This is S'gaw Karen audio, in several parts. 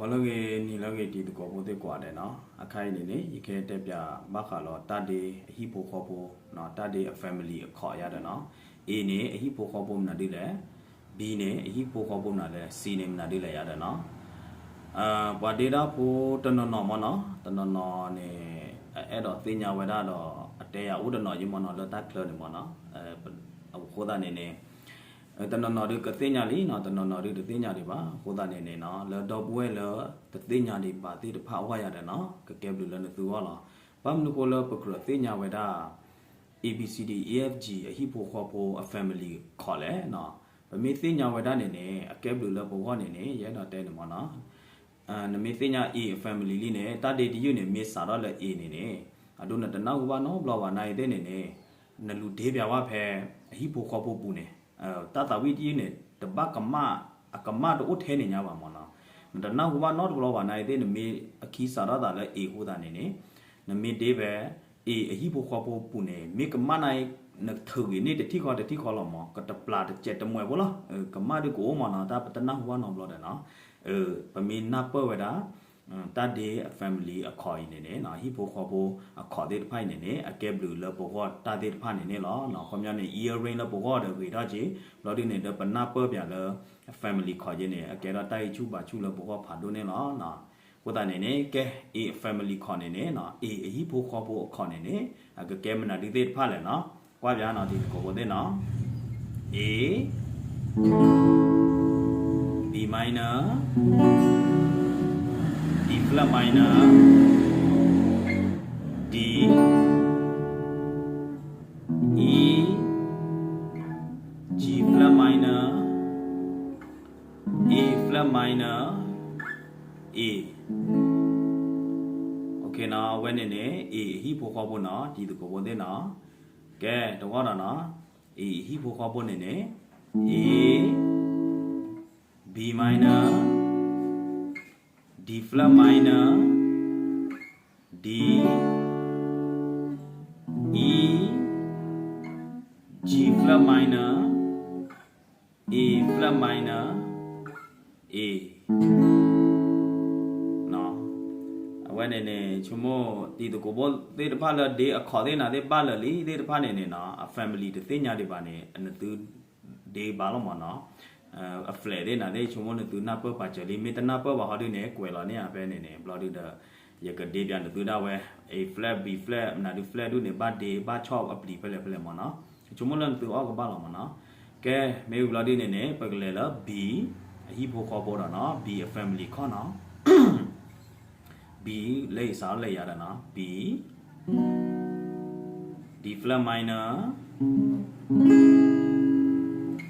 ဂီၤလၢအဂ့ၤ နံၤလၢအဂ့ၤ တံၤသကိးဖိသ့ၣ်ကိးဂၤဒဲးနီၤ, အခါအံၤန့ၣ်န့ၣ် ယကတဲပၠးဘၣ်ဃးလီၤတၢ်ဒ့အဟံၣ်ဖိဃီဖိ, တၢ်ဒ့အ family အခီၣ်ယါဒီးနီၤ, A န့ၣ် အဟံၣ်ဖိဃီဖိမနုၤဒ်လဲၣ်, B န့ၣ် အဟံၣ်ဖိဃီဖိမနုၤလဲၣ်, C န့ၣ် မနုၤဒ်လဲၣ်ယါဒီးနီၤ. ပှၤဒ့တၢ်ဖိတနီၤနီၤမ့ၢ်နီၤ, တနီၤနီၤန့ၣ် အအဲၣ်ဒိးသ့ၣ်ညါဝဲဒၣ်ဒီး အတဲယၤအိၣ်တနီၤယံမ့ၢ်နီၤ လၢတၢ်ချၢန့ၣ်မ့ၢ်နီၤ, အဃိသတးန့ၣ်န့ၣ် တနီၤနီၤဒုးကသ့ၣ်ညါလံနီၤ, တနီၤနီၤဒုးတသ့ၣ်ညါဒံးဘၣ်. အဃိသတးန့ၣ်န့ၣ်နီၤ လၢဒီပုၢ်ဝဲၢ်လၢတသ့ၣ်ညါဒံးဘၣ်သ့ၣ်တဖၣ်အဂီၢ်ယါဒီးနီၤ ကကဲဘျုးလၢနသုဂီၢ်လီၤ. ဘၣ်မနုၤဃိလၢပကြၢးသ့ၣ်ညါဝဲဒၣ် A B C D E F G အဟံၣ်ဖိဃီဖိအ family ခီၣ်လဲၣ်နီၤ, ပမ့ၢ်သ့ၣ်ညါဝဲဒၣ်န့ၣ်န့ၣ် အကဲဘျုးလၢပဂီၢ်န့ၣ်န့ၣ် ယအဲၣ်ဒိးတဲန့ၣ်မ့ၢ်နီၤ နမ့ၢ်သ့ၣ်ညါ A family လံန့ၣ် တၢ်ဒ့တယုၢ်န့ၣ် မ့ၢ်စးထီၣ်လၢ A န့ၣ်န့ၣ် အဒိနတနၢ်ဟူဘၣ်နီတဘျီဘၣ် နအံၤသ့ၣ်န့ၣ်န့ၣ် နလူၤဒ့ပၠးဝဲဖဲအဟံၣ်ဖိဃီဖိပူၤန့ၣ် တၢ်သးဝံၣ်တယုၢ်န့ၣ် တဘၣ်ကမၣ် အကမၣ်တအိၣ်ထဲန့ၣ်ညါဘၣ်မ့ၢ်နီၤ. နတနၢ်ဟူဘၣ်နီတဘျီဘၣ် နအံၤသ့ၣ် နမ့ၢ်အခံစးထီၣ်သးလၢ A အဃိသတးန့ၣ်န့ၣ် နမ့ၢ်ဒ့ဖဲ A အဟံၣ်ဖိဃီဖိပူၤန့ၣ် မ့ၢ်ကမၣ်နအံၤ နထုးဂ့ၤန့ၢ်တထံၣ်ဃီတထံၣ်ဃီလီၤမ့ၢ် ကတပျၢ်တစဲးတမှဲးဖိလီၤ. ကမၣ်ဒုးကအိၣ်မ့ၢ်နီၤ တၢ်ပတနၢ်ဟူဘၣ်နီတဘျီဒီးနီၤ ပမ့ၢ်နၢ်ပၢၢ်ဝဲဒၣ် တၢ်ဒ့အ family အခီၣ်အံၤန့ၣ်န့ၣ် ဟံၣ်ဖိဃီဖိအခီၣ်သ့ၣ်တဖၣ်အံၤန့ၣ်န့ၣ် အကဲဘျုးလၢပဂီၢ်တၢ်သ့ၣ်တဖၣ်န့ၣ်န့ၣ်လီၤ. ခီပညီန့ၣ် earring လၢပဂီၢ်ဒီးဂ့ၤထီၣ်က့ၤ ဘျီဒုန့ၣ်ဒီးပနၢ်ပၢၢ်ပၠးလၢ family ခီၣ်က့ၤန့ၣ် အကဲထီၣ်တၢ်ဂံၢ်ဆူၣ်ဘါဆူၣ်လၢပဂီၢ်ဖးဒိၣ်န့ၣ်လီၤ. အဃိသတးန့ၣ်န့ၣ် ကဲ A family ခီၣ်န့ၣ်န့ၣ် A အဟံၣ်ဖိဃီဖိအခီၣ်န့ၣ်န့ၣ် အကကဲမနုၤဒုးသ့ၣ်တဖၣ်လဲၣ်နီၤ ကွၢ်ပၠးနီၤ တံၤသကိးဖိသ့ၣ်နီၤ A, B minor, D flat minor, D, E, G flat minor, A flat minor, A. အဝဲန့ၣ်န့ၣ် A အဟံၣ်ဖိဃီဖိနီၤ တံၤသကိးဖိသ့ၣ်နီၤ. ကဲ တဝီဒီးနီၤ A အဟံၣ်ဖိဃီဖိန့ၣ်န့ၣ် A, B minor, D flat minor, D, E, G flat minor, A flat minor, A အဝဲန့ၣ်န့ၣ် ဆိကမိၣ်တံၤသကိးဖိသ့ၣ်တဖၣ်လၢဒ့အခီၣ်သ့ၣ်နၤသ့ၣ်ဘၣ်လၢာ်လံသ့ၣ်တဖၣ်န့ၣ်န့ၣ်နီၤ အ family တသ့ၣ်ညါဒံးဘၣ်န့ၣ် နသုဒ့ဘၣ်လီၤမ့ၢ်နီၤ. အ flat သ့ၣ်နၤသ့ၣ် ဆိကမိၣ်နသုနၢ်ပၢၢ်ပာ်စၢၤလံ မ့ၢ်တနၢ်ပၢၢ်ဘၣ်ဟီဒုန့ၣ် ကွဲးလီၤန့ၢ်အဖဲန့ၣ်န့ၣ် ဘျီဒုဒီး ယကဒ့ပၠးနသုဒၣ်ဝဲ A flat, B flat မနုၤဒု flat ဒုန့ၣ် ဘၣ်ဒ့ဘၣ်ဆီၣ်အပျံၤဖဲလဲၣ်ဖဲလဲၣ်မ့ၢ်နီၤ. ဆိကမိၣ်လၢနသုအီၣ်ကဘၣ်လီၤမ့ၢ်နီၤ. ကဲ မ့ၢ်ဝံၤဘျီဒုန့ၣ်န့ၣ် ပကလဲၤလၢ B အဟံၣ်ဖိဃီဖိဒီးနီၤ B အ family ခီၣ်နီၤ. B လၢအံၤစးထီၣ်လၢယၤဒီးနီၤ B, D flat minor,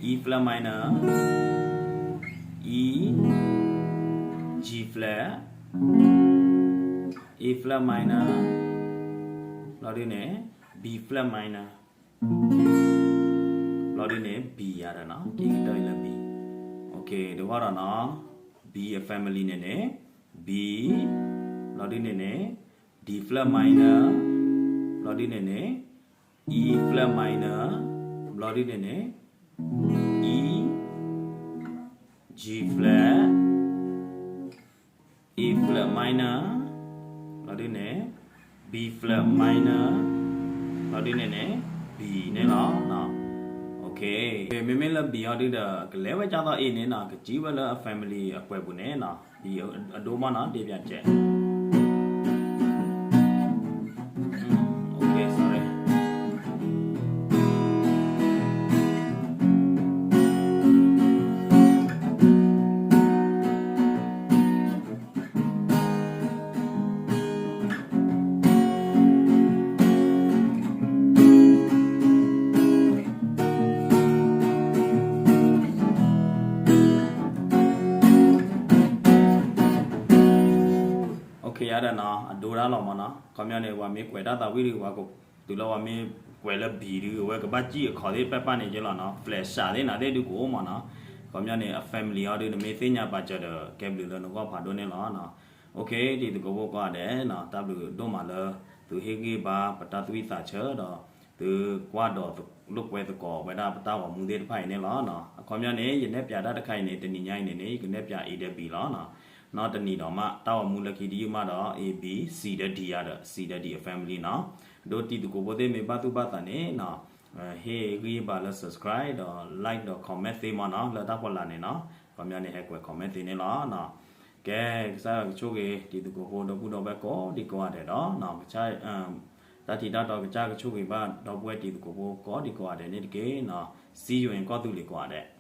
E flat minor, E, G flat, A flat minor, ဘျီဒုန့ၣ် B flat minor, ဘျီဒုန့ၣ် B ယၤဒီးနီၤ က့ၤကတၢၢ်အံၤလၢ B, တဝီဒီးနီၤ B အ family န့ၣ်န့ၣ် B, ဘျီဒုန့ၣ်န့ၣ် D flat minor, ဘျီဒုန့ၣ်န့ၣ် E flat minor, ဘျီဒုန့ၣ်န့ၣ် E, G flat, A flat minor, ဘျီဒုန့ၣ် B flat minor, ဘျီဒုန့ၣ်န့ၣ် B န့ၣ်လီၤ. မ့မ့ၢ်လၢ B အီၤဒုဒီး ကလဲၤဝဲကၢ်သီ A န့ၣ်နီၤ ကစံးဝဲလၢအ family အကွဲးပူၤန့ၣ်နီၤ B အဒိမ့ၢ်နီၤ ဒ့ပၠးစဲး sorry. ယါဒီးနီၤ အဒိဒၣ်လီၤမ့ၢ်နီၤ ခီပညီန့ၣ် ပှၤမ့ၢ်ကွဲးတၢ်သးဝံၣ်ဒု ပှၤကတုၤလီၤ ပှၤမ့ၢ်ကွဲးလၢ B ဒု အဝဲကဘၣ်စံၣ်အခီၣ်သ့ၣ်ပၢ်ပၢ်န့ၣ်က့လီၤနီၤ flat စးသ့ၣ်နၤသ့ၣ်ဒုကအိၣ်မ့ၢ်နီၤ ခီပညီန့ၣ် အ family အီၤဒု နမ့ၢ်သ့ၣ်ညါပာ်စၢၤဒီး ကဲဘျုးလၢနဂီၢ်ဖးဒိၣ်န့ၣ်လီၤ. တံၤသကိးဖိကိးဂၤဒဲးနီၤ တၢ်ဘျုးဒိၣ်မးလၢ သုဟ့ၣ်ဂံၢ်ဘါပတၢ်သူၣ်ဝံၣ်သးဆၢဒီး သုကွၢ်ဒီးလိာ်ကွဲသကိးဝဲဒၣ်ပတၢ်ဂီၤမူသ့ၣ်တဖၣ်အံၤန့ၣ်လီၤ. အခီပညီန့ၣ် ယနဲၣ်ပၠးတၢ်တခါအံၤန့ၣ် တနံၤညါအံၤန့ၣ်န့ၣ် ယကနဲၣ်ပၠး A ဒီး B လီၤ. နီၢ်တနံၤဒီးမး တၢ်ဂီၤမူလၢခံတယုၢ်မးဒီး A B C ဒီး D ယၤဒီး C ဒီး D အ family နီၤ. ဒီးတံၤသကိးဖိသ့ၣ်မ့ၢ်ဘၣ်သူၣ်ဘၣ်သးန့ၣ်နီၤ ဟ့ၣ်ဂံၢ်ဘါလၢ subscribe ဒီး like ဒီး comment သ့မးနီၤ လၢတၢ်ဖီလာ်န့ၣ်နီၤ. ခီပညီန့ၣ် ဟဲကွဲး comment သ့န့ၣ်လီၤ. ကဲ ကစၢ်ယွၤကဆိၣ်ဂ့ၤ တံၤသကိးဖိဒီပုၢ်ဒီဝဲၢ်ကိးဒံကိးဂၤဒဲးဒီး တၢ်ထံးတၢ်တီကစၢ်ကဆိၣ်ဂ့ၤဘၣ်ဒီပုၢ်ဝဲၢ်တံၤသကိးဖိကိးဒံကိးဂၤဒဲးန့ၣ်တက့ၢ်နီၤ. See you in ကီၢ်သူလ့ၤကိးဂၤဒဲး.